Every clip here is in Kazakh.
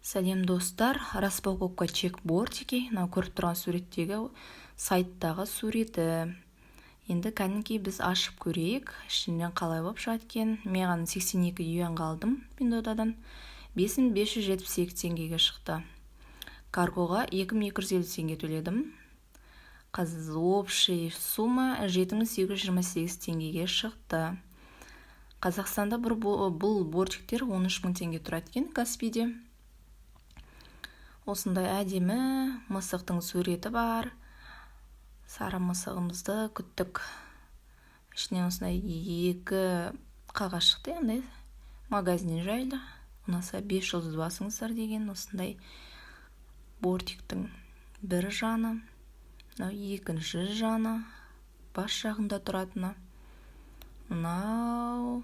Сәлем, достар! Распаковка чек бортики. Мынау көріп тұрған суреттегі сайттағы суреті. Енді кәнекей, біз ашып көрейік, ішінен қалай болып шығады екен. Маған 82 юаньға алдым Пиндуодуодан, 5578 теңгеге шықты. Каргоға 2250 теңге төледім. Қазір общий сумма 7828 теңгеге шықты. Қазақстанда бір бұл бортиктер 13 мың теңге тұрады екен Каспиде. Осындай әдемі мысықтың суреті бар. Сары мысығымызды күттік. Ішінен осындай екі қағаз шықты, яғни магазин жайлы, ұнаса бес жұлдыз басыңыздар деген. Осындай бортиктің бір жаны, мынау екінші жаны, бас жағында тұратыны, мынау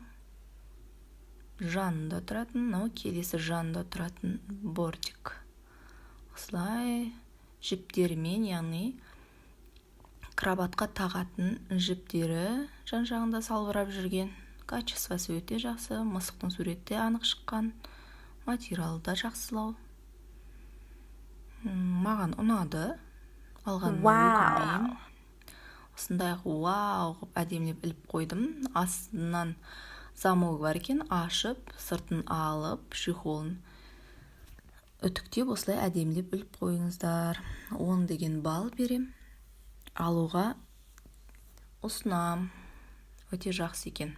жанында тұратын, мынау келесі жанында тұратын бортик. Осылай жіптерімен, яғни кроватқа тағатын жіптері жан жағында салбырап жүрген. Качествосы өте жақсы, мысықтың суреті де анық шыққан, материалы да жақсылау. Маған ұнады, алғаныма өкінбеймін. Осындай вау қылып әдемілеп іліп қойдым. Астынан замогы бар екен, ашып, сыртын алып, чехолын үтіктеп, осылай әдемілеп іліп қойыңыздар. 10 деген балл берем, алуға ұсынам, өте жақсы екен.